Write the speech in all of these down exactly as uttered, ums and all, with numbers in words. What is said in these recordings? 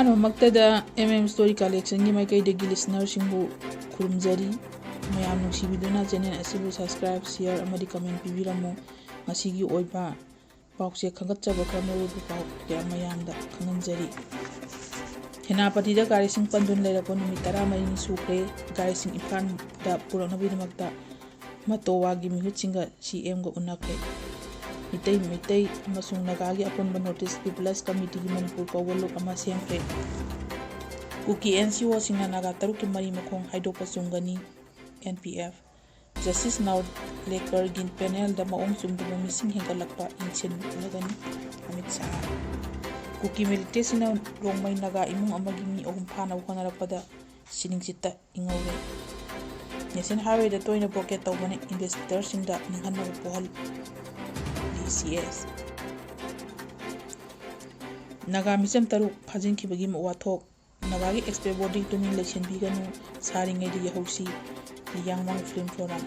ꯑꯍꯥꯟꯕꯃꯛꯇꯗ M M Story Collectionꯒꯤ ꯃꯥꯏꯀꯩꯗꯒꯤ listenerꯁꯤꯡꯕꯨ ꯈꯨꯔꯨꯝꯖꯔꯤ꯫ ꯃꯌꯥꯝ ꯅꯨꯡꯁꯤꯕꯤꯗꯨꯅ channel ꯑꯁꯤꯕꯨ subscribe, share ꯑꯃꯗꯤ comment ꯄꯤꯕꯤꯔꯝꯃꯨ꯫ ꯉꯁꯤꯒꯤ ꯑꯣꯏꯕ ꯄꯥꯎꯆꯦ ꯈꯟꯒꯠꯆꯕ ꯈꯔ ꯃꯔꯨꯑꯣꯏꯕ ꯄꯥꯎ ꯀꯌꯥ ꯃꯌꯥꯝꯗ ꯈꯪꯍꯟꯖꯔꯤ꯫ ꯁꯦꯅꯥꯄꯇꯤꯗ ꯒꯥꯔꯤꯁꯤꯡ ꯄꯟꯗꯨꯅ ꯂꯩꯔꯛꯄ ꯅꯨꯃꯤꯠ ꯇꯔꯥꯃꯔꯤꯅꯤ ꯁꯨꯈ꯭ꯔꯦ꯫ ꯒꯥꯔꯤꯁꯤꯡ ꯏꯝꯐꯥꯜꯗ ꯄꯨꯔꯛꯅꯕꯒꯤꯗꯃꯛꯇ ꯃꯇꯣꯋꯥꯒꯤ ꯃꯤꯍꯨꯠꯁꯤꯡꯒ C M ꯒ ꯎꯅꯈ꯭ꯔꯦ꯫ ꯃꯤꯇꯩ, ꯃꯩꯇꯩ ꯑꯃꯁꯨꯡ ꯅꯥꯒꯥꯒꯤ ꯑꯄꯨꯟꯕ North East People's Committeeꯒꯤ ꯃꯅꯤꯄꯨꯔ ꯀꯧꯕ ꯂꯨꯞ ꯑꯃ ꯁꯦꯝꯈ꯭ꯔꯦ꯫ ꯀꯨꯀꯤ N G Oꯁꯤꯡꯅ ꯅꯥꯒꯥ ꯇꯔꯨꯛꯀꯤ ꯃꯔꯤ ꯃꯈꯣꯡ ꯍꯥꯏꯗꯣꯛꯄ ꯆꯨꯝꯒꯅꯤ, N P F꯫ Justice ꯅꯥꯎꯔꯦꯀꯔꯒꯤ panelꯗ ꯃꯑꯣꯡ ꯆꯨꯝꯗꯕ ꯃꯤꯁꯤꯡ ꯍꯦꯟꯒꯠꯂꯛꯄ ꯌꯦꯡꯁꯤꯟꯒꯅꯤ, ꯑꯃꯤꯠ ꯁꯥꯍ꯫ ꯀꯨꯀꯤ militantꯁꯤꯡꯅ ꯔꯣꯡꯃꯩ ꯅꯥꯒꯥ ꯏꯃꯨꯡ ꯑꯃꯒꯤ ꯃꯤ ꯑꯍꯨꯝ ꯐꯥꯅꯕ ꯍꯣꯠꯅꯔꯛꯄꯗ ꯁꯤꯅꯤꯡꯆꯤꯠꯇ ꯏꯪꯍꯧꯔꯦ꯫ National Highwayꯗ ꯇꯣꯏꯅ blockade ꯇꯧꯕꯅ investmentꯁꯤꯡꯗ ꯅꯤꯡꯍꯟꯅꯕ ꯄꯣꯛꯍꯜꯂꯤ, C S꯫ ꯅꯥꯒꯥ ꯃꯤꯆꯝ ꯇꯔꯨꯛ ꯐꯥꯖꯤꯟꯈꯤꯕꯒꯤ ꯋꯥꯊꯣꯛ꯫ ꯅꯥꯒꯥꯒꯤ expat boarding ꯇꯨꯃꯤꯟ ꯂꯩꯁꯤꯟꯕꯤꯒꯅꯨ, ꯁꯥꯔꯤꯉꯩꯗ ꯌꯥꯍꯧꯁꯤ꯫ ꯂꯤꯌꯥꯡꯃꯥꯡ Film Forum꯫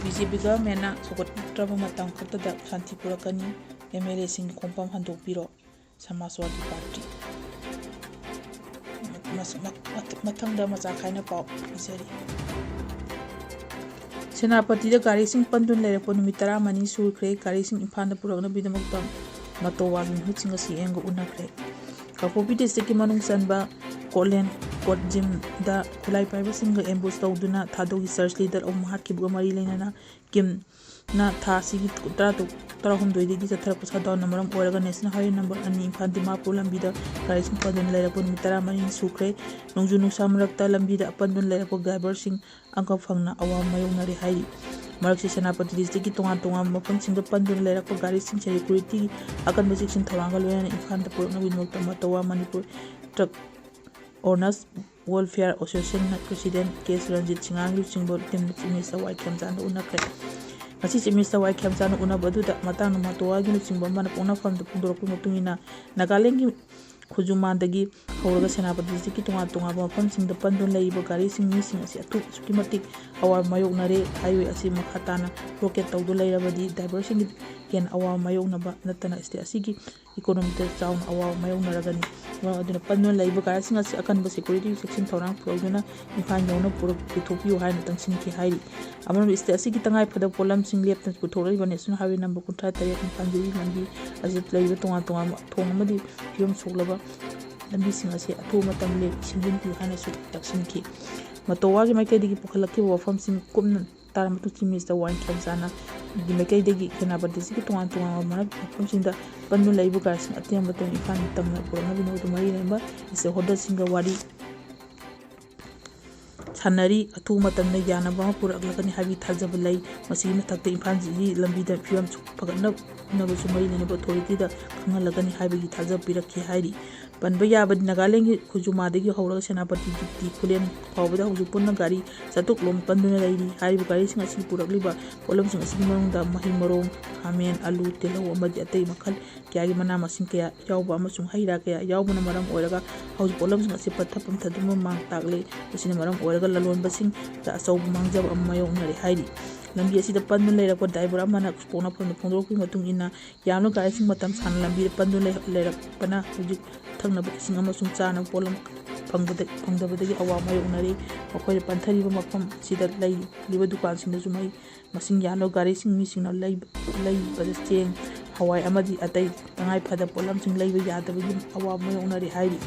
BJP governmentꯅ ꯁꯧꯒꯠꯂꯛꯇ꯭ꯔꯕ ꯃꯇꯝ ꯈꯛꯇꯗ ꯁꯥꯟꯇꯤ ꯄꯨꯔꯛꯀꯅꯤ, MLAꯁꯤꯡꯒꯤ ꯈꯣꯡꯐꯝ ꯍꯟꯗꯣꯛꯄꯤꯔꯣ꯫ ꯁꯃꯥꯖꯋꯥꯗꯤ ꯄꯥꯔꯇꯤ꯫ ꯃ-, ꯃ-, ꯃꯊꯪꯗ ꯃꯆꯥ ꯈꯥꯏꯅ ꯄꯥꯎ ꯄꯤꯖꯔꯤ꯫ ꯁꯦꯅꯥꯄꯇꯤꯗ ꯒꯥꯔꯤꯁꯤꯡ ꯄꯟꯗꯨꯅ ꯂꯩꯔꯛꯄ ꯅꯨꯃꯤꯠ ꯇꯔꯥꯃꯔꯤ ꯁꯨꯈ꯭ꯔꯦ꯫ ꯒꯥꯔꯤꯁꯤꯡ ꯏꯝꯐꯥꯜꯗ ꯄꯨꯔꯛꯅꯕꯒꯤꯗꯃꯛꯇ ꯃꯇꯣꯋꯥꯒꯤ ꯃꯤꯍꯨꯠꯁꯤꯡꯒ C M ꯒ ꯎꯅꯈ꯭ꯔꯦ꯫ ꯀꯥꯡꯄꯣꯛꯄꯤ districtꯀꯤ ꯃꯅꯨꯡ ꯆꯟꯕ ꯀꯣꯠꯂꯦꯟ ꯀꯣꯠ ꯖꯤꯝꯗ ꯈꯨꯠꯂꯥꯏ ꯄꯥꯏꯕꯁꯤꯡꯒ ambush ꯇꯧꯗꯨꯅ ꯊꯥꯗꯣꯛꯏ꯫ Church leader ꯑꯍꯨꯝ ꯍꯥꯠꯈꯤꯕꯒ ꯃꯔꯤ ꯂꯩꯅꯅ ꯀꯤꯝꯅ ꯊꯥ ꯑꯁꯤꯒꯤ ꯇꯔꯥꯇꯔꯨꯛ, ꯇꯔꯥꯍꯨꯝꯗꯣꯏꯗꯒꯤ ꯆꯠꯊꯔꯛꯄ shutdownꯅ ꯃꯔꯝ ꯑꯣꯏꯔꯒ National Highway number ꯑꯅꯤ ꯏꯝꯐꯥꯜ ꯗꯤꯃꯥꯄꯨꯔ ꯂꯝꯕꯤꯗ ꯒꯥꯔꯤꯁꯤꯡ ꯄꯟꯗꯨꯅ ꯂꯩꯔꯛꯄ ꯅꯨꯃꯤꯠ ꯇꯔꯥꯃꯔꯤꯅꯤ ꯁꯨꯈ꯭ꯔꯦ꯫ ꯅꯣꯡꯖꯨ ꯅꯨꯡꯁꯥ ꯃꯔꯛꯇ ꯂꯝꯕꯤꯗ ꯑꯄꯟꯗꯨꯅ ꯂꯩꯔꯛꯄ driverꯁꯤꯡ ꯑꯪꯀ ꯐꯪꯅ ꯑꯋꯥꯕ ꯃꯥꯌꯣꯛꯅꯔꯦ ꯍꯥꯏꯔꯤ꯫ ꯃꯔꯛꯁꯤ ꯁꯦꯅꯥꯄꯇꯤ districtꯀꯤ ꯇꯣꯉꯥꯟ ꯇꯣꯉꯥꯟꯕ ꯃꯐꯝꯁꯤꯡꯗ ꯄꯟꯗꯨꯅ ꯂꯩꯔꯛꯄ ꯒꯥꯔꯤꯁꯤꯡ securityꯒꯤ ꯑꯀꯟꯕ ꯆꯦꯛꯁꯤꯟ ꯊꯧꯔꯥꯡꯒ ꯂꯣꯏꯅꯅ ꯏꯝꯐꯥꯜꯗ ꯄꯨꯔꯛꯅꯕꯒꯤꯗꯃꯛꯇ ꯃꯇꯧꯋꯥ Manipur Truck Owners Welfare Associationꯅ president K ꯁꯨꯔꯟꯖꯤꯠ ꯁꯤꯡꯍꯒꯤ ꯂꯨꯆꯤꯡꯕ teamꯅ Chief Minister ꯋꯥꯏ ꯈꯦꯝꯆꯥꯟꯗ ꯎꯅꯈ꯭ꯔꯦ꯫ ꯉꯁꯤ Chief Minister ꯋꯥꯏ ꯈꯦꯝꯆꯥꯟꯗ ꯎꯅꯕ ꯑꯗꯨꯗ ꯃꯇꯥꯡꯗ ꯃꯇꯣꯋꯥꯒꯤ ꯂꯨꯆꯤꯡꯕ ꯑꯃꯅ ꯄꯣꯛꯅꯐꯝꯗ ꯐꯣꯡꯗꯣꯔꯛꯄꯒꯤ ꯃꯇꯨꯡ ꯏꯟꯅ ꯅꯥꯒꯥꯂꯦꯟꯒꯤ ꯈꯨꯖꯨꯃꯥꯟꯗꯒꯤ ꯍꯧꯔꯒ ꯁꯦꯅꯥꯄꯇꯤ districtꯀꯤ ꯇꯣꯉꯥꯟ ꯇꯣꯉꯥꯟꯕ ꯃꯐꯝꯁꯤꯡꯗ ꯄꯟꯗꯨꯅ ꯂꯩꯔꯤꯕ ꯒꯥꯔꯤꯁꯤꯡ, ꯃꯤꯁꯤꯡ ꯑꯁꯤ ꯑꯊꯨ-, ꯑꯁꯨꯛꯀꯤ ꯃꯇꯤꯛ ꯑꯋꯥꯕ ꯃꯥꯌꯣꯛꯅꯔꯦ꯫ Highway ꯑꯁꯤ ꯃꯈꯥ ꯇꯥꯅ blockade ꯇꯧꯗꯨꯅ ꯂꯩꯔꯕꯗꯤ driverꯁꯤꯡꯒꯤ ꯍꯦꯟꯅ ꯑꯋꯥꯕ ꯃꯥꯌꯣꯛꯅꯕ ꯅꯠꯇꯅ state ꯑꯁꯤꯒꯤ economyꯗ ꯆꯥꯎꯅ ꯑꯋꯥꯕ ꯃꯥꯌꯣꯛꯅꯔꯒꯅꯤ꯫ ꯃꯔꯝ ꯑꯗꯨꯅ ꯄꯟꯗꯨꯅ ꯂꯩꯕ ꯒꯥꯔꯤꯁꯤꯡ ꯑꯁꯤ ꯑꯀꯟꯕ security ꯆꯦꯛꯁꯤꯟ ꯊꯧꯔꯥꯡ ꯄꯨꯔꯛꯇꯨꯅ ꯏꯝꯐꯥꯜ ꯌꯧꯅ ꯄꯨꯔꯛ-, ꯄꯨꯊꯣꯛꯄꯤꯌꯨ ꯍꯥꯏꯅ ꯇꯪꯁꯤꯟꯈꯤ ꯍꯥꯏꯔꯤ꯫ ꯑꯃꯔꯣꯝꯗ state ꯑꯁꯤꯒꯤ ꯇꯉꯥꯏ ꯐꯗꯕ ꯄꯣꯠꯂꯝꯁꯤꯡ ꯂꯦꯞꯇꯅ ꯄꯨꯊꯣꯛꯂꯛꯂꯤꯕ National Highway number ꯀꯨꯟꯊ꯭ꯔꯥ ꯇꯔꯦꯠ ꯏꯝꯐꯥꯜ ꯖꯤꯔꯤ ꯂꯝꯕꯤ ꯑꯁꯤꯗ ꯂꯩꯔꯤꯕ ꯇꯣꯉꯥꯟ ꯇꯣꯉꯥꯟꯕ ꯊꯣꯡ ꯑꯃꯗꯤ ꯐꯤꯕꯝ ꯁꯣꯛꯂꯕ ꯂꯝꯕꯤꯁꯤꯡ ꯑꯁꯤ ꯑꯊꯨꯕ ꯃꯇꯝꯗ ꯂꯦꯞ-, ꯁꯦꯝꯖꯤꯟꯕꯤꯌꯨ ꯍꯥꯏꯅꯁꯨ ꯇꯛꯁꯤꯟꯈꯤ꯫ ꯃꯇꯧ ꯃꯥꯒꯤ ꯃꯥꯏꯀꯩꯗꯒꯤ ꯄꯨꯈꯠꯂꯛꯈꯤꯕ ꯋꯥꯐꯝꯁꯤꯡ ꯀꯨꯞꯅ ꯇꯥꯔꯕ ꯃꯇꯨꯡ Chief Minister ꯋꯥꯏ ꯈꯦꯝꯆꯥꯅ ꯒꯤ ꯃꯥꯏꯀꯩꯗꯒꯤ ꯁꯦꯅꯥꯄꯇꯤꯁꯤꯒꯤ ꯇꯣꯉꯥꯟ ꯇꯣꯉꯥꯟꯕ ꯃꯔꯛ ꯃꯐꯝꯁꯤꯡꯗ ꯄꯟꯗꯨꯅ ꯂꯩꯕ ꯒꯥꯔꯤꯁꯤꯡ ꯑꯇꯦꯟꯕ ꯃꯇꯝ ꯏꯝꯐꯥꯜ ꯇꯝꯅ ꯄꯨꯔꯛꯅꯕꯒꯤ ꯃꯍꯨꯠꯇ ꯃꯔꯤ ꯂꯩꯅꯕ stakeholderꯁꯤꯡꯒ ꯋꯥꯔꯤ ꯁꯥꯟꯅꯔꯤ꯫ ꯑꯊꯨꯕ ꯃꯇꯝꯗ ꯌꯥꯅꯕ ꯑꯃ ꯄꯨꯔꯛꯂꯒꯅꯤ ꯍꯥꯏꯕꯒꯤ ꯊꯥꯖꯕ ꯂꯩ꯫ ꯃꯁꯤꯒꯤ ꯃꯊꯛꯇ ꯏꯝꯐꯥꯜ ꯖꯤꯔꯤ ꯂꯝꯕꯤꯗ ꯐꯤꯕꯝ ꯐꯒꯠꯅꯕꯁꯨ ꯃꯔꯤ ꯂꯩꯅꯕ authorityꯗ ꯈꯪꯍꯜꯂꯒꯅꯤ ꯍꯥꯏꯕꯒꯤ ꯊꯥꯖꯕ ꯄꯤꯔꯛꯈꯤ ꯍꯥꯏꯔꯤ꯫ ꯄꯟꯕ ꯌꯥꯕꯗꯤ ꯅꯥꯒꯥꯂꯦꯟꯒꯤ ꯈꯨꯖꯨꯃꯥꯗꯒꯤ ꯍꯧꯔꯒ ꯁꯦꯅꯥꯄꯇꯤꯒꯤ ꯈꯨꯂꯦꯟ ꯐꯥꯎꯕꯗ ꯍꯧꯖꯤꯛ ꯄꯨꯟꯅ ꯒꯥꯔꯤ ꯆꯥꯇ꯭ꯔꯨꯛ ꯂꯣꯝ ꯄꯟꯗꯨꯅ ꯂꯩꯔꯤ꯫ ꯍꯥꯏꯔꯤꯕ ꯒꯥꯔꯤꯁꯤꯡ ꯑꯁꯤꯅ ꯄꯨꯔꯛꯂꯤꯕ ꯄꯣꯠꯂꯝꯁꯤꯡ ꯑꯁꯤꯒꯤ ꯃꯅꯨꯡꯗ ꯃꯍꯩ ꯃꯔꯣꯡ, ꯈꯥꯃꯦꯟ, ꯑꯂꯨ, ꯇꯤꯜꯍꯧ ꯑꯃꯗꯤ ꯑꯇꯩ ꯃꯈꯜ ꯀꯌꯥꯒꯤ ꯃꯅꯥ ꯃꯁꯤꯡ ꯀꯌꯥ ꯌꯥꯎꯕ ꯑꯃꯁꯨꯡ ꯍꯩ ꯔꯥ ꯀꯌꯥ ꯌꯥꯎꯕꯅ ꯃꯔꯝ ꯑꯣꯏꯔꯒ ꯍꯧꯖꯤꯛ ꯄꯣꯠꯂꯝꯁꯤꯡ ꯑꯁꯤ ꯄꯠꯊ ꯄꯨꯝꯊꯗꯨꯅ ꯃꯥꯡ ꯇꯥꯛꯂꯦ꯫ ꯃꯁꯤꯅ ꯃꯔꯝ ꯑꯣꯏꯔꯒ ꯂꯂꯣꯟꯕꯁꯤꯡꯗ ꯑꯆꯧꯕ ꯃꯥꯡꯖꯕ ꯑꯃ ꯃꯥꯌꯣꯛꯅꯔꯦ ꯍꯥꯏꯔꯤ꯫ ꯂꯝꯕꯤ ꯑꯁꯤꯗ ꯄꯟꯗꯨꯅ ꯂꯩꯔꯛꯄ driver ꯑꯃꯅ ꯄꯣꯛꯅꯐꯝꯗ ꯐꯣꯡꯗꯣꯔꯛꯄꯒꯤ ꯃꯇꯨꯡ ꯏꯟꯅ, ꯌꯥꯝꯅ ꯒꯥꯔꯤꯁꯤꯡ ꯃꯇꯝ ꯁꯥꯡꯅ ꯂꯝꯕꯤꯗ ꯄꯟꯗꯨꯅ ꯂꯩ-, ꯂꯩꯔꯛꯄꯅ ꯍꯧꯖꯤꯛ ꯊꯛꯅꯕ ꯏꯁꯤꯡ ꯑꯃꯁꯨꯡ ꯆꯥꯅꯕ ꯄꯣꯠꯂꯝ ꯐꯪꯕꯗ-, ꯐꯪꯗꯕꯗꯒꯤ ꯑꯋꯥꯕ ꯃꯥꯌꯣꯛꯅꯔꯤ꯫ ꯃꯈꯣꯏꯅ ꯄꯟꯊꯔꯤꯕ ꯃꯐꯝ ꯑꯁꯤꯗ ꯂꯩꯔꯤꯕ ꯗꯨꯀꯥꯟꯁꯤꯡꯗꯁꯨ ꯃꯍꯩ ꯃꯁꯤꯡ ꯌꯥꯜꯂꯕ ꯒꯥꯔꯤꯁꯤꯡ ꯃꯤꯁꯤꯡꯅ ꯂꯩꯕ, ꯂꯩꯕꯗ ꯆꯦꯡ, ꯍꯋꯥꯏ ꯑꯃꯗꯤ ꯑꯇꯩ ꯇꯉꯥꯏ ꯐꯗꯕ ꯄꯣꯠꯂꯝꯁꯤꯡ ꯂꯩꯕ ꯌꯥꯗꯕꯒꯤ ꯑꯋꯥꯕ ꯃꯥꯌꯣꯛꯅꯔꯤ ꯍꯥꯏꯔꯤ꯫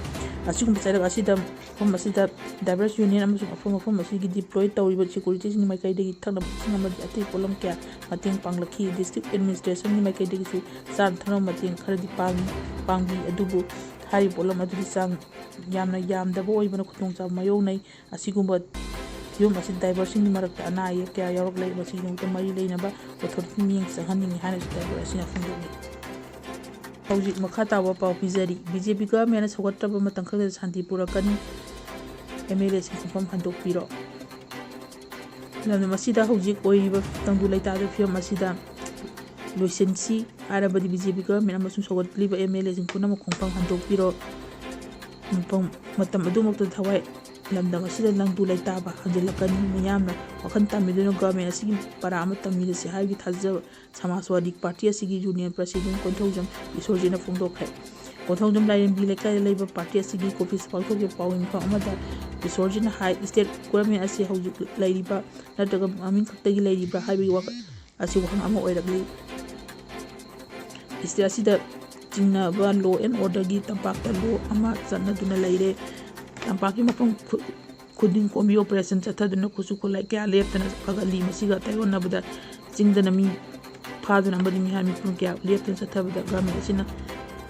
ꯑꯁꯤꯒꯨꯝꯕ ꯆꯩꯔꯛ ꯑꯁꯤꯗ ꯃꯐꯝ ꯑꯁꯤꯗ drivers union ꯑꯃꯁꯨꯡ ꯃꯐꯝ, ꯃꯐꯝ ꯑꯁꯤꯒꯤ deploy ꯇꯧꯔꯤꯕ securityꯁꯤꯡꯒꯤ ꯃꯥꯏꯀꯩꯗꯒꯤ ꯊꯛꯅꯕ ꯏꯁꯤꯡ ꯑꯃꯗꯤ ꯑꯇꯩ ꯄꯣꯠꯂꯝ ꯀꯌꯥ ꯃꯇꯦꯡ ꯄꯥꯡꯂꯛꯈꯤ꯫ District administrationꯒꯤ ꯃꯥꯏꯀꯩꯗꯒꯤꯁꯨ ꯆꯥꯅ ꯊꯛꯅꯕ ꯃꯇꯦꯡ ꯈꯔꯗꯤ ꯄꯥꯡ-, ꯄꯥꯡꯕꯤ, ꯑꯗꯨꯕꯨ ꯍꯥꯏꯔꯤꯕ ꯄꯣꯠꯂꯝ ꯑꯗꯨꯗꯤ ꯆꯥꯡ ꯌꯥꯝꯅ ꯌꯥꯝꯗꯕ ꯑꯣꯏꯕꯅ ꯈꯨꯗꯣꯡꯆꯥꯕ ꯃꯥꯌꯣꯛꯅꯩ꯫ ꯑꯁꯤꯒꯨꯝꯕ ꯐꯤꯕꯝ ꯑꯁꯤ driverꯁꯤꯡꯒꯤ ꯃꯔꯛꯇ ꯑꯅꯥ ꯑꯌꯦꯛ ꯀꯌꯥ ꯌꯥꯎꯔꯛꯂꯦ꯫ ꯃꯁꯤꯒꯤꯗꯃꯛꯇ ꯃꯔꯤ ꯂꯩꯅꯕ authority ꯃꯤꯠꯌꯦꯡ ꯆꯪꯍꯟꯅꯤꯡꯏ ꯍꯥꯏꯅꯁꯨ driver ꯑꯁꯤꯅ ꯐꯣꯡꯗꯣꯛꯂꯤ꯫ ꯍꯧꯖꯤꯛ ꯃꯈꯥ ꯇꯥꯕ ꯄꯥꯎ ꯄꯤꯖꯔꯤ꯫ BJP governmentꯅ ꯁꯧꯒꯠꯇ꯭ꯔꯕ ꯃꯇꯝ ꯈꯔꯗ ꯁꯥꯟꯇꯤ ꯄꯨꯔꯛꯀꯅꯤ꯫ MLAꯁꯤꯡ ꯈꯣꯡꯐꯝ ꯍꯟꯗꯣꯛꯄꯤꯔꯣ꯫ ꯂꯝꯗꯝ ꯑꯁꯤꯗ ꯍꯧꯖꯤꯛ ꯑꯣꯏꯔꯤꯕ ꯇꯪꯗꯨ ꯂꯩꯇꯥꯗꯕ ꯐꯤꯕꯝ ꯑꯁꯤꯗ ꯂꯣꯏꯁꯤꯟꯁꯤ ꯍꯥꯏꯔꯕꯗꯤ BJP government ꯑꯃꯁꯨꯡ ꯁꯧꯒꯠꯂꯤꯕ MLAꯁꯤꯡ ꯄꯨꯝꯅꯃꯛ ꯈꯣꯡꯐꯝ ꯍꯟꯗꯣꯛꯄꯤꯔꯣ꯫ ꯃꯐꯝ, ꯃꯇꯝ ꯑꯗꯨꯃꯛꯇ ꯊꯋꯥꯏ ꯂꯝꯗꯝ ꯑꯁꯤꯗ ꯂꯝꯗꯨ ꯂꯩꯇꯥꯕ ꯍꯟꯖꯤꯜꯂꯛꯀꯅꯤ꯫ ꯃꯤꯌꯥꯝꯅ ꯋꯥꯈꯜ ꯇꯥꯃꯤꯟꯅꯗꯨꯅ government ꯑꯁꯤꯒꯤ ꯄꯔꯥ ꯑꯃ ꯇꯝꯃꯤꯟꯅꯁꯤ ꯍꯥꯏꯕꯒꯤ ꯊꯥꯖꯕ ꯁꯃꯥꯖꯋꯥꯗꯤ ꯄꯥꯔꯇꯤ ꯑꯁꯤꯒꯤ union president ꯀꯣꯟꯊꯧꯖꯝ ꯏꯁꯣꯔꯖꯤꯠꯅ ꯐꯣꯡꯗꯣꯛꯈ꯭ꯔꯦ꯫ ꯀꯣꯟꯊꯧꯖꯝ ꯂꯥꯏꯔꯦꯝꯕꯤ ꯂꯩꯀꯥꯏꯗ ꯂꯩꯕ ꯄꯥꯔꯇꯤ ꯑꯁꯤꯒꯤ ꯑꯣꯐꯤꯁ ꯄꯥꯡꯊꯣꯛꯈꯤꯕ ꯄꯥꯎꯃꯤ ꯃꯐꯝ ꯑꯃꯗ ꯕꯤꯁꯣꯔꯖꯤꯠꯅ ꯍꯥꯏ, ꯁ꯭ꯇꯦꯠ ꯒꯣꯔꯃꯦꯟ ꯑꯁꯤ ꯍꯧꯖꯤꯛ ꯂꯩꯔꯤꯕ ꯅꯠꯇ꯭ꯔꯒ ꯃꯃꯤꯡ ꯈꯛꯇꯒꯤ ꯂꯩꯔꯤꯕ꯭ꯔꯥ ꯍꯥꯏꯕꯒꯤ ꯋꯥꯈꯜ ꯑꯁꯤ ꯋꯥꯍꯪ ꯑꯃ ꯑꯣꯏꯔꯛꯂꯤ꯫ ꯁ꯭ꯇꯦꯠ ꯑꯁꯤꯗ ꯆꯤꯡꯅꯕ ꯂꯣ ꯑꯦꯟ ꯑꯣꯔꯗꯔꯒꯤ ꯇꯝꯄꯥꯛꯇ ꯂꯣ ꯑꯃ ꯆꯠꯅꯗꯨꯅ ꯂꯩꯔꯦ꯫ ꯇꯝꯄꯥꯛꯀꯤ ꯃꯐꯝ ꯈꯨ-, ꯈꯨꯗꯤꯡ ꯀꯣꯝꯕꯤ ꯑꯣꯄꯔꯦꯁꯟ ꯆꯠꯊꯗꯨꯅ ꯈꯨꯠꯁꯨ ꯈꯨꯠꯂꯥꯏ ꯀꯌꯥ ꯂꯦꯞꯇꯅ ꯐꯒꯠꯂꯤ꯫ ꯃꯁꯤꯒ ꯇꯥꯏꯑꯣꯟꯅꯕꯗ ꯆꯤꯡꯗꯅ ꯃꯤ ꯐꯥꯗꯨꯅ ꯑꯃꯗꯤ ꯃꯤꯍꯥꯠ ꯃꯤꯄꯨꯟ ꯀꯌꯥ ꯂꯦꯞꯇꯅ ꯆꯠꯊꯕꯗ ꯒꯚꯔꯟꯃꯦꯟ ꯑꯁꯤꯅ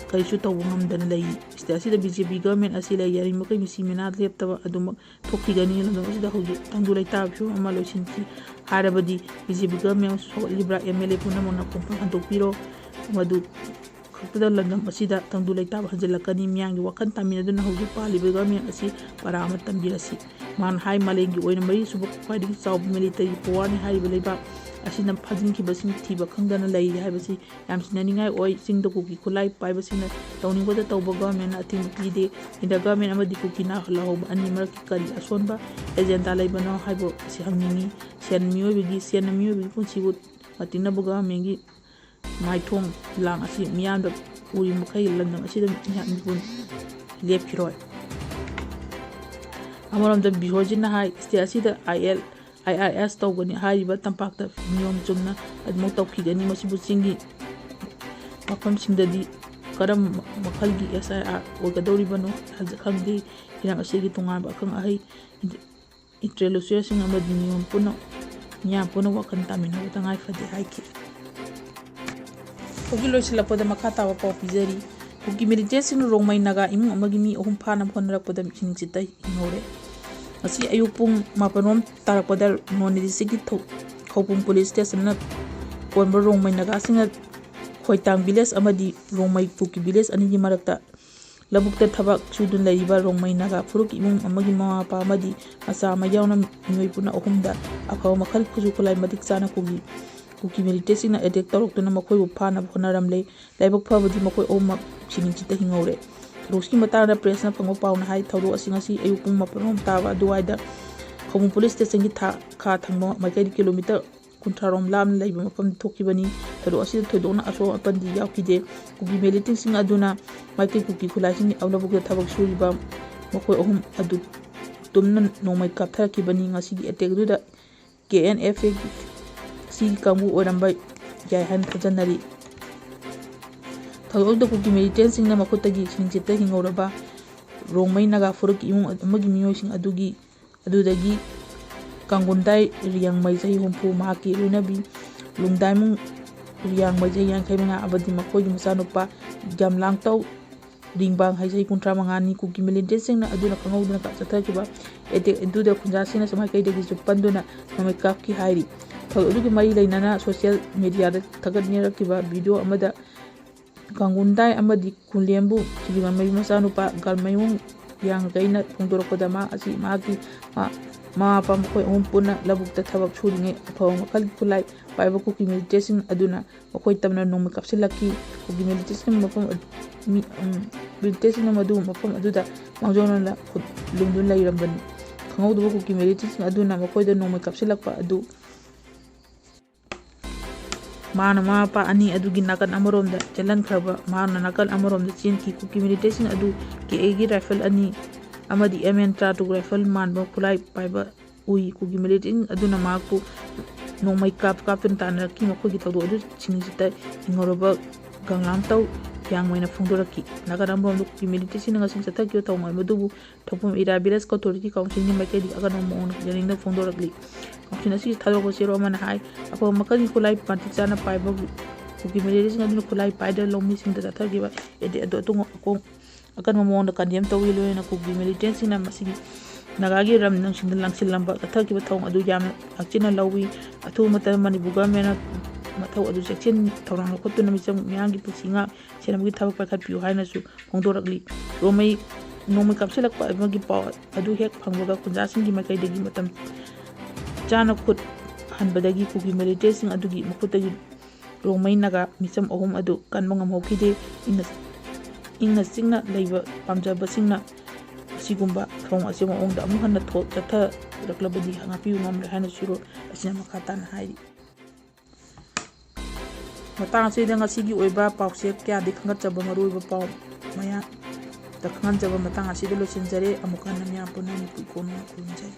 ꯀꯔꯤꯁꯨ ꯇꯧꯕ ꯉꯝꯗꯅ ꯂꯩꯔꯤ꯫ ꯁ꯭ꯇꯦꯠ ꯑꯁꯤꯗ ꯕꯤ ꯖꯦ ꯄꯤ ꯒꯚꯔꯟꯃꯦꯟ ꯑꯁꯤ ꯂꯩ, ꯌꯥꯔꯤꯃꯈꯩ ꯃꯤꯁꯤ ꯃꯤꯅꯥ ꯂꯦꯞꯇꯕ ꯑꯗꯨꯃꯛ ꯊꯣꯛꯈꯤꯒꯅꯤ꯫ ꯂꯝꯗꯝ ꯑꯁꯤꯗ ꯍꯧꯖꯤꯛ ꯇꯪꯗꯨ ꯂꯩꯇꯥꯕ ꯐꯤꯕꯝ ꯑꯃ ꯂꯣꯏꯁꯤꯟꯈꯤ ꯍꯥꯏꯔꯕꯗꯤ ꯕꯤ ꯖꯦ ꯄꯤ ꯒꯚꯔꯟꯃꯦꯟ ꯁꯣꯛꯍꯜꯂꯤꯕ꯭ꯔꯥ? ꯑꯦꯝ ꯑꯦꯜ ꯑꯦ ꯄꯨꯝꯅꯃꯛꯅ ꯈꯣꯡꯐꯝ ꯍꯟꯗꯣꯛꯄꯤꯔꯣ꯫ ꯃꯗꯨ ꯈꯛꯇꯗ ꯂꯝꯗꯝ ꯑꯁꯤꯗ ꯇꯪꯗꯨ ꯂꯩꯇꯥꯕ ꯍꯟꯖꯤꯜꯂꯛꯀꯅꯤ꯫ ꯃꯤꯌꯥꯝꯒꯤ ꯋꯥꯈꯜ ꯇꯥꯃꯤꯟꯅꯗꯨꯅ ꯍꯧꯖꯤꯛ ꯄꯥꯜꯂꯤꯕ ꯒꯚꯔꯟꯃꯦꯟ ꯑꯁꯤ ꯄꯔꯥ ꯑꯃ ꯇꯝꯕꯤꯔꯁꯤ꯫ ꯃꯥꯅ ꯍꯥꯏ, ꯃꯥꯂꯦꯝꯒꯤ ꯑꯣꯏꯅ ꯃꯔꯤꯁꯨꯕ ꯈ꯭ꯋꯥꯏꯗꯒꯤ ꯆꯥꯎꯕ ꯃꯤꯂꯤꯇꯔꯤ ꯄꯋꯥꯔꯅꯤ ꯍꯥꯏꯔꯤꯕ ꯂꯩꯕꯥꯛ ꯑꯁꯤꯅ ꯐꯥꯖꯤꯟꯈꯤꯕꯁꯤꯡ ꯊꯤꯕ ꯈꯪꯗꯅ ꯂꯩꯔꯤ ꯍꯥꯏꯕꯁꯤ ꯌꯥꯝ ꯆꯤꯡꯅꯅꯤꯡꯉꯥꯏ ꯑꯣꯏ꯫ ꯆꯤꯡꯗ ꯀꯨꯀꯤ ꯈꯨꯠꯂꯥꯏ ꯄꯥꯏꯕꯁꯤꯡꯅ ꯇꯧꯅꯤꯡꯕꯇ ꯇꯧꯕ ꯒꯚꯔꯟꯃꯦꯟꯅ ꯑꯊꯤꯡꯕ ꯄꯤꯗꯦ꯫ ꯏꯟꯗꯤꯌꯥ ꯒꯚꯔꯟꯃꯦꯟ ꯑꯃꯗꯤ ꯀꯨꯀꯤ ꯅꯥ ꯂꯥꯍꯧꯕ ꯑꯅꯤ ꯃꯔꯛꯀꯤ ꯀꯔꯤ ꯑꯁꯣꯟꯕ ꯑꯦꯖꯦꯟꯗꯥ ꯂꯩꯕꯅꯣ ꯍꯥꯏꯕ ꯑꯁꯤ ꯍꯪꯅꯤꯡꯏ꯫ ꯁꯦꯟ ꯃꯤꯑꯣꯏꯕꯒꯤ, ꯁꯦꯟꯅ ꯃꯤꯑꯣꯏꯕꯒꯤ ꯄꯨꯟꯁꯤꯕꯨ ꯃꯇꯤꯛꯅꯕ ꯒꯚꯔꯟꯃꯦꯟꯒꯤ ꯃꯥꯏꯊꯣꯡ ꯂꯥꯡ ꯑꯁꯤ ꯃꯤꯌꯥꯝꯗ ꯎꯔꯤ ꯃꯈꯩ ꯂꯝꯗꯝ ꯑꯁꯤꯗ ꯃꯤꯍꯥꯠ ꯃꯤꯄꯨꯟ ꯂꯦꯞꯈꯤꯔꯣꯏ꯫ ꯑꯃꯔꯣꯝꯗ ꯕꯤꯁꯣꯔꯖꯤꯠꯅ ꯍꯥꯏ, ꯁ꯭ꯇꯦꯠ ꯑꯁꯤꯗ ꯑꯥꯏ ꯑꯦꯜ, ꯑꯥꯏ ꯑꯥꯔ ꯑꯦꯁ ꯇꯧꯒꯅꯤ ꯍꯥꯏꯔꯤꯕ ꯇꯝꯄꯥꯛꯇ ꯅꯤꯌꯣꯝ ꯆꯨꯝꯅ ꯑꯗꯨꯃꯛ ꯇꯧꯈꯤꯒꯅꯤ꯫ ꯃꯁꯤꯕꯨ ꯆꯤꯡꯒꯤ ꯃꯐꯝꯁꯤꯡꯗꯗꯤ ꯀꯔꯝꯕ ꯃꯈꯜꯒꯤ ꯑꯦꯁ ꯑꯥꯏ ꯑꯥꯔ ꯑꯣꯏꯒꯗꯧꯔꯤꯕꯅꯣ ꯈꯪꯗꯦ꯫ ꯍꯤꯔꯝ ꯑꯁꯤꯒꯤ ꯇꯣꯉꯥꯟꯕ ꯑꯈꯪ ꯑꯍꯩ, ꯏꯟꯇꯦꯂꯦꯛꯆꯨꯋꯦꯜꯁꯤꯡ ꯑꯃꯗꯤ ꯃꯤꯌꯥꯝ ꯄꯨꯟꯅ, ꯃꯤꯌꯥꯝ ꯄꯨꯟꯅ ꯋꯥꯈꯜ ꯇꯥꯃꯤꯟꯅꯕ ꯇꯉꯥꯏ ꯐꯗꯦ ꯍꯥꯏꯈꯤ꯫ ꯍꯧꯖꯤꯛ ꯂꯣꯏꯁꯤꯜꯂꯛꯄꯗ ꯃꯈꯥ ꯇꯥꯕ ꯄꯥꯎ ꯄꯤꯖꯔꯤ꯫ ꯀꯨꯀꯤ ꯃꯤꯂꯤꯇꯦꯟꯠꯁꯤꯡꯅ ꯔꯣꯡꯃꯩ ꯅꯥꯒꯥ ꯏꯃꯨꯡ ꯑꯃꯒꯤ ꯃꯤ ꯑꯍꯨꯝ ꯐꯥꯅꯕ ꯍꯣꯠꯅꯔꯛꯄꯗ ꯃꯤꯁꯤꯡ ꯆꯤꯠꯇ ꯍꯤꯡꯍꯧꯔꯦ꯫ ꯉꯁꯤ ꯑꯌꯨꯛ ꯄꯨꯡ ꯃꯥꯄꯟ ꯔꯣꯝ ꯇꯥꯔꯛꯄꯗ ꯅꯣꯅꯦ ꯗꯤꯁꯇ꯭ꯔꯤꯛꯀꯤ ꯊꯧ-, ꯈꯧꯄꯨꯝ ꯄꯨꯂꯤꯁ ꯁ꯭ꯇꯦꯁꯟꯅ ꯀꯣꯟꯕ ꯔꯣꯡꯃꯩ ꯅꯥꯒꯥꯁꯤꯡꯅ ꯈꯣꯏꯇꯥꯡ ꯚꯤꯂꯦꯖ ꯑꯃꯗꯤ ꯔꯣꯡꯃꯩ ꯀꯨꯀꯤ ꯚꯤꯂꯦꯖ ꯑꯅꯤꯒꯤ ꯃꯔꯛꯇ ꯂꯧꯕꯨꯛꯇ ꯊꯕꯛ ꯁꯨꯗꯨꯅ ꯂꯩꯔꯤꯕ ꯔꯣꯡꯃꯩ ꯅꯥꯒꯥ ꯐꯨꯔꯨꯞꯀꯤ ꯏꯃꯨꯡ ꯑꯃꯒꯤ ꯃꯃꯥ ꯃꯄꯥ ꯑꯃꯗꯤ ꯃꯆꯥ ꯑꯃ ꯌꯥꯎꯅ ꯃꯤꯑꯣꯏ ꯄꯨꯟꯅ ꯑꯍꯨꯝꯗ ꯑꯐꯕ ꯃꯈꯜ ꯈꯨꯠꯁꯨ ꯈꯨꯠꯂꯥꯏ ꯃꯇꯤꯛ ꯆꯥꯅ ꯀꯨꯀꯤ, ꯀꯨꯀꯤ ꯃꯤꯂꯤꯇꯦꯟꯠꯁꯤꯡꯅ ꯑꯦꯇꯦꯛ ꯇꯧꯔꯛꯇꯨꯅ ꯃꯈꯣꯏꯕꯨ ꯐꯥꯅꯕ ꯍꯣꯠꯅꯔꯝꯂꯦ꯫ ꯂꯥꯏꯕꯛ ꯐꯕꯗꯤ ꯃꯈꯣꯏ ꯑꯍꯨꯝꯃꯛ ꯁꯤꯅꯤꯡꯆꯤꯠꯇ ꯍꯤꯡꯍꯧꯔꯦ꯫ ꯊꯧꯗꯣꯛꯁꯤꯒꯤ ꯃꯇꯥꯡꯗ ꯄ꯭ꯔꯦꯁꯅ ꯐꯪꯕ ꯄꯥꯎꯅ ꯍꯥꯏ, ꯊꯧꯗꯣꯛ ꯑꯁꯤ ꯉꯁꯤ ꯑꯌꯨꯛ ꯄꯨꯡ ꯃꯥꯄꯟ ꯔꯣꯝ ꯇꯥꯕ ꯑꯗꯨꯋꯥꯏꯗ ꯈꯧꯄꯨꯝ ꯄꯨꯂꯤꯁ ꯁ꯭ꯇꯦꯁꯟꯒꯤ ꯊꯥ-, ꯈꯥ ꯊꯪꯕ ꯃꯥꯏꯀꯩꯗ ꯀꯤꯂꯣꯃꯤꯇꯔ ꯀꯨꯟꯊ꯭ꯔꯥ ꯔꯣꯝ ꯂꯥꯞꯅ ꯂꯩꯕ ꯃꯐꯝꯗ ꯊꯣꯛꯈꯤꯕꯅꯤ꯫ ꯊꯧꯗꯣꯛ ꯑꯁꯤꯗ ꯊꯣꯏꯗꯣꯛꯅ ꯑꯁꯣꯛ ꯑꯄꯟꯗꯤ ꯌꯥꯎꯈꯤꯗꯦ꯫ ꯀꯨꯀꯤ ꯃꯤꯂꯤꯇꯦꯟꯁꯤꯡ ꯑꯗꯨꯅ ꯃꯥꯏꯀꯩ ꯀꯨꯀꯤ ꯈꯨꯠꯂꯥꯏꯁꯤꯡꯒꯤ ꯂꯧꯕꯨꯛꯇ ꯊꯕꯛ ꯁꯨꯔꯤꯕ ꯃꯈꯣꯏ ꯑꯍꯨꯝ ꯑꯗꯨ ꯇꯨꯝꯅ ꯅꯣꯡꯃꯩ ꯀꯥꯞꯊꯔꯛꯈꯤꯕꯅꯤ꯫ ꯉꯁꯤꯒꯤ ꯑꯦꯇꯦꯛ ꯑꯗꯨꯗ ꯀꯦ ꯑꯦꯟ ꯑꯦꯐ ꯑꯦꯒꯤ ꯀꯥꯡꯕꯨ ꯑꯣꯏꯔꯝꯕ ꯌꯥꯏ ꯍꯥꯏꯅ ꯊꯥꯖꯅꯔꯤ꯫ ꯊꯧꯗꯣꯛ ꯑꯗꯨꯗ ꯀꯨꯀꯤ ꯃꯤꯂꯤꯇꯦꯟꯁꯤꯡꯅ ꯃꯈꯨꯠꯇꯒꯤ ꯁꯤꯡꯆꯤꯠꯇ ꯍꯤꯡꯍꯧꯔꯕ ꯔꯣꯡꯃꯩ ꯅꯥꯒꯥ ꯐꯨꯔꯨꯞꯀꯤ ꯏꯃꯨꯡ ꯑꯃꯒꯤ ꯃꯤꯑꯣꯏꯁꯤꯡ ꯑꯗꯨꯒꯤ ꯑꯗꯨꯗꯒꯤ ꯀꯥꯡꯒꯨꯟꯗꯥꯏ ꯔꯤꯌꯥꯡꯃꯩ ꯆꯍꯤ ꯍꯨꯝꯐꯨ, ꯃꯍꯥꯛꯀꯤ ꯂꯣꯏꯅꯕꯤ ꯂꯨꯡꯗꯥꯏꯃꯨꯡ ꯔꯤꯌꯥꯡꯃꯩ ꯆꯍꯤ ꯌꯥꯡꯈꯩ ꯃꯉꯥ ꯑꯃꯗꯤ ꯃꯈꯣꯏꯒꯤ ꯃꯆꯥꯅꯨꯄꯥ ꯒ꯭ꯌꯥꯝꯂꯥꯡꯇꯧ ꯔꯤꯡꯕꯥꯡ ꯍꯩ ꯆꯍꯤ ꯀꯨꯟꯊ꯭ꯔꯥ ꯃꯉꯥꯅꯤ꯫ ꯀꯨꯀꯤ ꯃꯤꯂꯤꯇꯦꯟꯁꯤꯡꯅ ꯑꯗꯨꯅ ꯈꯪꯍꯧꯗꯅ ꯀꯥꯞ ꯆꯠꯊꯈꯤꯕ ꯑꯦꯇꯦꯛ ꯑꯗꯨꯗ ꯈꯨꯟꯖꯥꯁꯤꯡꯅ ꯃꯥꯏꯀꯩꯗꯒꯤꯁꯨ ꯄꯟꯗꯨꯅ ꯅꯣꯡꯃꯩ ꯀꯥꯞꯈꯤ ꯍꯥꯏꯔꯤ꯫ ꯊꯧꯗꯣꯛ ꯑꯗꯨꯒꯤ ꯃꯔꯤ ꯂꯩꯅꯅ ꯁꯣꯁꯤꯌꯦꯜ ꯃꯦꯗꯤꯌꯥꯗ ꯊꯥꯒꯠꯅꯔꯛꯈꯤꯕ ꯚꯤꯗꯤꯑꯣ ꯑꯃꯗ ꯀꯥꯡꯒꯨꯟꯗꯥꯏ ꯑꯃꯗꯤ ꯈꯨꯂꯦꯝꯕꯨ ꯁꯤꯕꯤꯉꯥꯃꯌꯨꯝ ꯃꯆꯥꯅꯨꯄꯥ ꯒꯥꯜꯃꯌꯨꯡ ꯌꯥꯡꯒꯩꯅ ꯐꯣꯡꯗꯣꯔꯛꯄꯗ, ꯃꯍꯥꯛ ꯑꯁꯤ ꯃꯍꯥꯛꯀꯤ ꯃ-, ꯃꯃꯥ ꯃꯄꯥ ꯃꯈꯣꯏ ꯑꯍꯨꯝ ꯄꯨꯟꯅ ꯂꯧꯕꯨꯛꯇ ꯊꯕꯛ ꯁꯨꯔꯤꯉꯩ ꯑꯐꯕ ꯃꯈꯜꯒꯤ ꯈꯨꯠꯂꯥꯏ ꯄꯥꯏꯕ ꯀꯨꯀꯤ ꯃꯤꯂꯤꯇꯦꯟꯁꯤꯡ ꯑꯗꯨꯅ ꯃꯈꯣꯏ ꯇꯝꯅ ꯅꯣꯡꯃꯩ ꯀꯥꯞꯁꯤꯜꯂꯛꯈꯤ꯫ ꯀꯨꯀꯤ ꯃꯤꯂꯤꯇꯦꯟꯁꯤꯡꯅ ꯃꯐꯝ ꯑꯗꯨ, ꯃꯤ, ꯎꯝ, ꯃꯤꯂꯤꯇꯦꯟꯁꯤꯡꯅ ꯃꯗꯨ ꯃꯐꯝ ꯑꯗꯨꯗ ꯃꯥꯡꯖꯧꯅꯅ ꯈꯨꯠ ꯂꯨꯝꯗꯨꯅ ꯂꯩꯔꯝꯕꯅꯤ꯫ ꯈꯪꯍꯧꯗꯕ ꯀꯨꯀꯤ ꯃꯤꯂꯤꯇꯦꯟꯁꯤꯡ ꯑꯗꯨꯅ ꯃꯈꯣꯏꯗ ꯅꯣꯡꯃꯩ ꯀꯥꯞꯁꯤꯜꯂꯛꯄ ꯑꯗꯨ ꯃꯍꯥꯛꯅ ꯃꯃꯥ ꯃꯄꯥ ꯑꯅꯤ ꯑꯗꯨꯒꯤ ꯅꯥꯀꯟ ꯑꯃꯔꯣꯝꯗ ꯆꯦꯜꯍꯟꯈ꯭ꯔꯕ, ꯃꯍꯥꯛꯅ ꯅꯥꯀꯟ ꯑꯃꯔꯣꯝꯗ ꯆꯦꯟꯈꯤ꯫ ꯀꯨꯀꯤ ꯃꯤꯂꯤꯇꯦꯟꯁꯤꯡ ꯑꯗꯨ ꯀꯦ ꯑꯦꯒꯤ ꯔꯥꯏꯐꯜ ꯑꯅꯤ ꯑꯃꯗꯤ ꯑꯦꯝ ꯑꯦꯟ ꯇꯔꯥꯇꯔꯨꯛ ꯔꯥꯏꯐꯜ ꯃꯥꯟꯕ ꯈꯨꯠꯂꯥꯏ ꯄꯥꯏꯕ ꯎꯏ꯫ ꯀꯨꯀꯤ ꯃꯤꯂꯤꯇꯦꯟꯁꯤꯡ ꯑꯗꯨꯅ ꯃꯍꯥꯛꯄꯨ ꯅꯣꯡꯃꯩ ꯀꯥꯞ ꯀꯥꯞꯇꯨꯅ ꯇꯥꯟꯅꯔꯛꯈꯤ꯫ ꯃꯈꯣꯏꯒꯤ ꯊꯧꯗꯣꯛ ꯑꯗꯨ ꯁꯤꯡꯁꯤꯠꯇ ꯍꯤꯡꯍꯧꯔꯕ ꯒꯪꯂꯥꯝꯇꯧ ꯌꯥꯡꯃꯩꯅ ꯐꯣꯡꯗꯣꯔꯛꯈꯤ꯫ ꯅꯥꯀꯟ ꯑꯃꯔꯣꯝꯗ ꯀꯨꯀꯤ ꯃꯤꯂꯤꯇꯦꯟꯁꯤꯡꯅ ꯉꯁꯤ ꯆꯠꯊꯈꯤꯕ ꯊꯧꯑꯣꯡ ꯑꯗꯨꯕꯨ ꯊꯧꯄꯨꯝ ꯏꯔꯥ ꯚꯤꯂꯦꯖ ꯑꯣꯊꯣꯔꯤꯇꯤ ꯀꯥꯎꯟꯁꯤꯜꯒꯤ ꯃꯥꯏꯀꯩꯗꯒꯤ ꯑꯀꯟꯕ ꯃꯑꯣꯡꯗ ꯌꯥꯅꯤꯡꯗꯕ ꯐꯣꯡꯗꯣꯔꯛꯂꯤ꯫ ꯀꯥꯎꯟꯁꯤꯜ ꯑꯁꯤꯒꯤ ꯊꯥꯗꯣꯔꯛꯄ ꯆꯦꯔꯣꯜ ꯑꯃꯅ ꯍꯥꯏ, ꯑꯐꯕ ꯃꯈꯜꯒꯤ ꯈꯨꯠꯂꯥꯏ ꯃꯇꯤꯛ ꯆꯥꯅ ꯄꯥꯏꯕ ꯀꯨꯀꯤ ꯃꯤꯂꯤꯇꯦꯟꯁꯤꯡ ꯑꯗꯨꯅ ꯈꯨꯠꯂꯥꯏ ꯄꯥꯏꯗꯕ ꯂꯧꯃꯤꯁꯤꯡꯗ ꯆꯠꯊꯈꯤꯕ ꯑꯦꯇꯦꯛ ꯑꯗꯨ ꯑꯇꯨꯡ ꯑꯀꯣꯡ ꯑꯀꯟꯕ ꯃꯑꯣꯡꯗ ꯀꯟꯗꯦꯝ ꯇꯧꯏ꯫ ꯂꯣꯏꯅꯅ ꯀꯨꯀꯤ ꯃꯤꯂꯤꯇꯦꯟꯁꯤꯡꯅ ꯃꯁꯤꯒꯤ ꯅꯥꯒꯥꯒꯤ ꯂꯝ ꯅꯨꯡꯁꯤꯡꯗ ꯂꯪꯁꯤꯜꯂꯝꯕ ꯆꯠꯊꯈꯤꯕ ꯊꯧꯑꯣꯡ ꯑꯗꯨ ꯌꯥꯝꯅ ꯍꯛꯆꯤꯟꯅ ꯂꯧꯏ꯫ ꯑꯊꯨꯕ ꯃꯇꯝꯗ ꯃꯅꯤꯄꯨꯔ ꯒꯚꯔꯟꯃꯦꯟꯅ ꯃꯊꯧ ꯑꯗꯨ ꯆꯦꯛꯁꯤꯟ ꯊꯧꯔꯥꯡ ꯂꯧꯈꯠꯇꯨꯅ ꯃꯤꯆꯝ ꯃꯤꯌꯥꯝꯒꯤ ꯄꯨꯟꯁꯤ ꯉꯥꯛ ꯁꯦꯟꯅꯕꯒꯤ ꯊꯕꯛ ꯄꯥꯏꯈꯠꯄꯤꯌꯨ ꯍꯥꯏꯅꯁꯨ ꯐꯣꯡꯗꯣꯔꯛꯂꯤ꯫ ꯔꯣꯃꯩ ꯅꯣꯡꯃꯩ ꯀꯥꯞꯁꯤꯜꯂꯛꯄ ꯑꯃꯒꯤ ꯄꯥꯎ ꯑꯗꯨ ꯍꯦꯛ ꯐꯪꯕꯒ ꯈꯨꯟꯖꯥꯁꯤꯡꯒꯤ ꯃꯥꯏꯀꯩꯗꯒꯤ ꯃꯇꯝ ꯆꯥꯅ ꯈꯨꯠ ꯍꯟꯕꯗꯒꯤ ꯀꯨꯀꯤ ꯃꯤꯂꯤꯇꯦꯟꯁꯤꯡ ꯑꯗꯨꯒꯤ ꯃꯈꯨꯠꯇꯒꯤ ꯔꯣꯃꯩ ꯅꯥꯒꯥ ꯃꯤꯆꯝ ꯑꯍꯨꯝ ꯑꯗꯨ ꯀꯟꯕ ꯉꯝꯍꯧꯈꯤꯗꯦ꯫ ꯏꯪꯅ, ꯏꯪꯅ ꯆꯤꯛꯅ ꯂꯩꯕ ꯄꯥꯝꯖꯕꯁꯤꯡꯅ ꯑꯁꯤꯒꯨꯝꯕ ꯊꯧꯑꯣꯡ ꯑꯁꯤ ꯃꯑꯣꯡꯗ ꯑꯃꯨꯛ ꯍꯟꯅ ꯊꯣꯛ-, ꯆꯠꯊꯔꯛꯂꯕꯗꯤ ꯉꯥꯛꯄꯤꯕ ꯉꯝꯂꯣꯏ ꯍꯥꯏꯅ ꯁꯤꯔꯣ ꯑꯁꯤꯅ ꯃꯈꯥ ꯇꯥꯅ ꯍꯥꯏꯔꯤ꯫ ꯃꯇꯥꯡ ꯑꯁꯤꯗ ꯉꯁꯤꯒꯤ ꯑꯣꯏꯕ ꯄꯥꯎꯆꯦ ꯀꯌꯥꯗꯤ ꯈꯪꯒꯠꯆꯕ ꯃꯔꯨꯑꯣꯏꯕ ꯄꯥꯎ ꯃꯌꯥꯝꯗ ꯈꯪꯍꯟꯖꯕ ꯃꯇꯥꯡ ꯑꯁꯤꯗ ꯂꯣꯏꯁꯤꯟꯖꯔꯦ꯫ ꯑꯃꯨꯛ ꯍꯟꯅ ꯃꯌꯥꯝ ꯄꯨꯟꯅ ꯅꯤꯄꯨ ꯀꯣꯟꯅ ꯈꯨꯔꯨꯝꯖꯔꯤ꯫